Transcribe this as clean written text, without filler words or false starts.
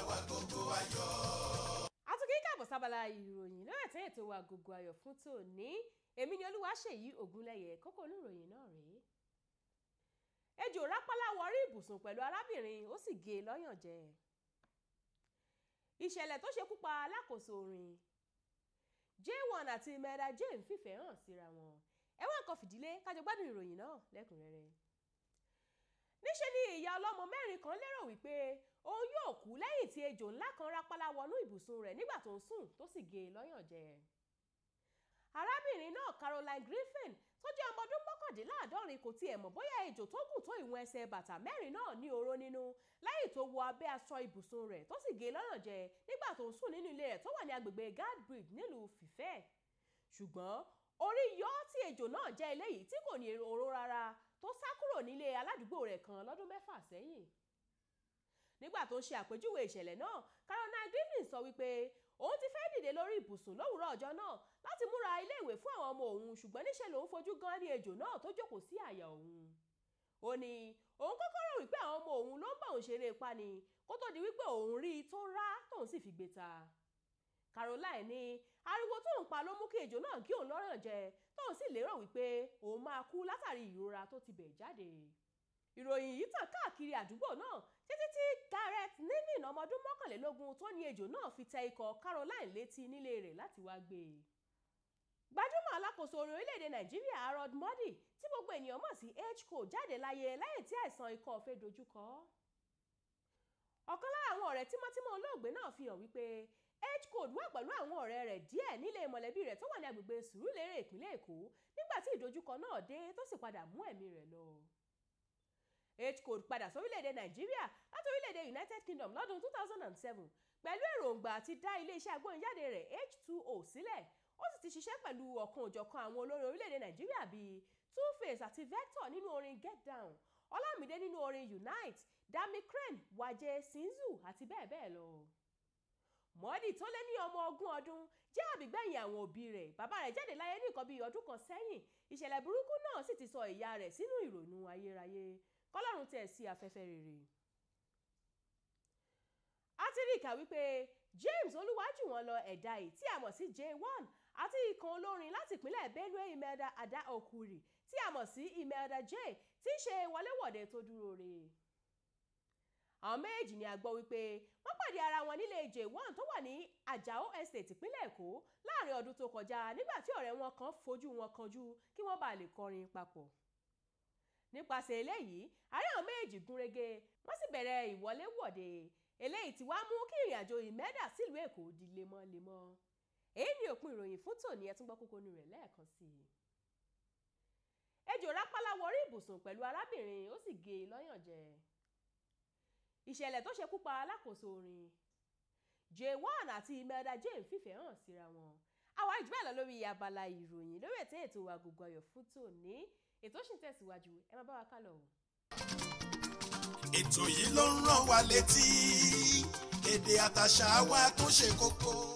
wa Agogo Ayọ̀. Àtúnkí káàbọ̀ sábàlá ìròyìn lórí ẹ̀tẹ́ ètò wa Agogo Ayọ̀ fún tòní. Èmi ni Olúwaṣèyí Ògúnlẹ̀yẹ. Kókó oníròyìn náà rèé. Ejò rápálá wọrí ibùsùn pẹ̀lú arábìnrin, ó sì gé e lọ́yàn jẹ. Ìṣẹ̀lẹ̀ tó ṣekú pa alákòóso orin. J1 àti Imelda Jane fìfẹ́ hàn síra wọn. Ẹ wá nǹkan fìdílé kájọ gbádùn ìròyìn náà lẹ́kùnrẹ́rẹ́. Níṣe ni ìyá ọlọ́mọ mẹ́rin kan lérò wípé òun yóò kú lẹ́yìn tí ejò ńlá kan rápálá wọnú ibùsùn rẹ̀ nígbà tó ń sùn tó sì gé e lọ́yàn jẹ. Arábìnrin náà Caroline Griffin tó jẹ́ ọmọ ọdún 79 kò tiẹ̀ mọ̀ bóyá ejò tó gùn tó ìwọ̀n ẹsẹ̀ bàtà mẹ́rin náà ní oró nínú lẹ́yìn tó wọ abẹ́ aṣọ ibùsùn rẹ̀ tó sì gé e lọ́yàn jẹ nígbà tó ń sùn nínú ilé rẹ̀ tó wà ní agbègbè Guardbridge nílùú Fìfẹ́. Ṣùgbọ́n orí yọ tí ejò náà jẹ́ eléyìí tí kò ní oró rárá tó sá kúrò nílé aládùúgbò rẹ̀ kan lọ́dún 6 sẹ́yìn. Nígbà tó ń ṣe àpèjúwe ìṣẹ̀lẹ̀ náà, Caroline Griffin sọ wípé òun ti fẹ́ dìde lórí ibùsùn lówùúrọ̀ ọjọ́ náà láti múra iléèwé fún àwọn ọmọ òun, ṣùgbọ́n níṣe lòun fojú gan ní ejò náà tó jókòó sí àyà òun. Ó ní òun kọ́kọ́ rò wípé àwọn ọmọ òun ló ń bá òun ṣeré ipá ni kó tó di wípé òun rí i tó rá tóun sì fi gbé ta. Caroline ní ariwo tóun pa ló mú kí ejò náà gé òun lọ́ràn jẹ, tóun sì lérò wípé òun máa kú látàrí ìrora tó ti bẹ̀ jáde. Ìròyìn yìí tàn káàkiri àdúgbò náà títí tí Gareth Nivin ọmọ ọdún 21 tó ní ejò náà fi tẹ ikọ̀ Caroline létí nílé rẹ̀ láti wá gbé e. Gbajúmọ̀ alákòóso orin orílẹ̀-èdè Nàìjíríà Harold Modi tí gbogbo ènìyàn mọ̀ sí H-Code jáde láyé lẹ́yìn tí àìsàn ikọ́ fẹ́ dojúkọ. Ọ̀kan lára àwọn ọ̀rẹ́ tímọ́tímọ́ olóògbé náà fi hàn wípé H-Code wà pẹ̀lú àwọn ọ̀rẹ́ rẹ̀ díẹ̀ nílé mọ̀lẹ́bí rẹ̀ tó wà ní agbègbè Sùúrùlérè ìpínlẹ̀ Èkó nígbà tí ìdojúkọ náà dé tó sì padà mú ẹ̀mí rẹ̀ lọ. H-Code padà sórílẹ̀-èdè Nàìjíríà láti orílẹ̀-èdè United Kingdom lọ́dún 2007 pẹ̀lú èròǹgbà àti dá iléeṣẹ́ agbóhùnjáde rẹ̀ H2O sílẹ̀. Ó sì ti ṣiṣẹ́ pẹ̀lú ọ̀kan-ò-jọ̀kan àwọn olórin orílẹ̀-èdè Nàìjíríà bíi Two-Face àti Vector nínú orin Get Down, Ọlámídé nínú orin Unite, Dami Crane, Waje, Sinzu àti bẹ́ẹ̀ bẹ́ẹ̀ lọ. Mọ́dì tó lé ní ọmọ 20 ọdún jẹ́ àbígbẹ̀yìn àwọn òbí rẹ̀. Bàbá rẹ̀ jáde láyé ní nǹkan bíi ọdún kan sẹ́yìn. Ìṣẹ̀lẹ̀ burúkú náà sì ti sọ ìyá rẹ̀ sínú ìrònú ayérayé. Kọ́lọ́run tẹ̀ sí afẹ́fẹ́ rere. A ti rí ìkà wípé James Olúwajùwọ́nlọ ẹ̀dá yìí tí a mọ̀ sí J1 àti ikọ̀ olórin láti ìpínlẹ̀ Benue Imelda Ada Okuri tí a mọ̀ sí Imelda J tí ń ṣe wọléwọ̀de tó dúró re. Àwọn méjì ni a gbọ́ wípé wọ́n pàdé ara wọn nílé J1 tó wà ní Àjàó Estate ìpínlẹ̀ Èkó láàrin ọdún tó kọjá nígbà tí ọ̀rẹ́ wọn kan fojú wọn kanjú kí wọ́n bá lè kọrin papọ̀. Nípasẹ̀ eléyìí, àárín àwọn méjì gúnrégé, wọ́n sì bẹ̀rẹ̀ ìwọléwọ̀de. Eléyìí tí wá mú kí ìrìnàjò Imelda sílùú Èkó di lemọ́lemọ́. Èyí ni òpin ìròyìn fún tòní. Ẹ tún gbọ́ kókó inú rẹ̀ lẹ́ẹ̀kan sí i. Ejò rápálá wọrí ibùsùn pẹ̀lú arábìnrin, ó sì gé e lọ́yàn jẹ. Ìṣẹ̀lẹ̀ tó ṣekú pa alákòóso orin. J1 àti Imelda Jane fìfẹ́ hàn síra wọn. Àwa ìjùbẹ́ lọ lórí abala ìròyìn lórí ètò ètò Agogo Ayọ̀ fún tòní. Ètò ṣì ń tẹ̀síwájú, ẹ máa bá wa kálọ o. Ètò yìí ló ń rán wa létí èdè àtàṣà wa tó ṣe kókó.